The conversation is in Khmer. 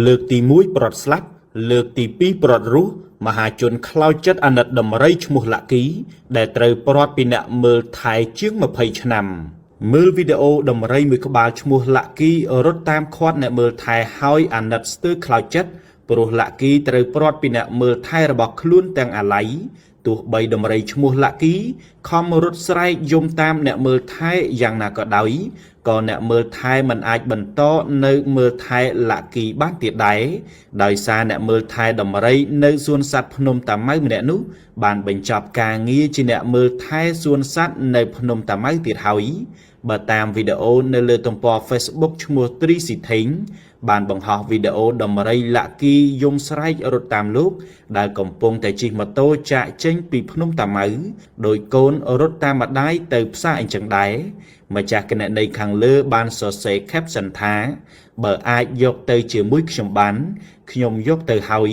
លើកទី1ព្រាត់ស្លាប់លើកទី2ព្រាត់រស់មហាជនខ្លោចចិត្តអាណិតដំរីឈ្មោះឡាក់គីដែលត្រូវព្រាត់ពីអ្នកមើលថែជាង20ឆ្នាំមើលវីដេអូដំរីមួយក្បាលឈ្មោះឡាក់គីរត់តាមឃាត់អ្នកមើលថែហើយអាណិតស្ទើរខ្លោចចិត្តព្រោះឡាក់គីត្រូវព្រាត់ពីអ្នកមើលថែរបស់ខ្លួនទាំងអាល័យទោះបីដំរីឈ្មោះឡាក់គីខំរត់ស្រែកយំតាមអ្នកមើលថែយ៉ាងណាក៏ដោយក៏អ្នកមើលថែមិនអាចបន្តនៅមើលថែឡាក់គីបានទៀតដែរដោយសារអ្នកមើលថែដំរីនៅសួនសត្វភ្នំតាម៉ៅម្នាក់នោះបានបញ្ចប់ការងារជាអ្នកមើលថែសួនសត្វនៅភ្នំតាម៉ៅទៀតហើយបើតាមវីដេអូនៅលើទំព័រ Facebook ឈ្មោះទ្រីស៊ីថេងបានបង្ហោះវីដេអូដំរីឡាក់គីយំស្រែករត់តាមលោកដែលកំពុងតែជិះម៉ូតូចាកចេញពីភ្នំតាម៉ៅដោយកូនរត់តាមម្ដាយទៅផ្សារអញ្ចឹងដែរម្ចាស់គណនីខាងលើបានសរសេរ caption ថាបើអាចយកទៅជាមួយខ្ញុំបានខ្ញុំយកទៅហើយ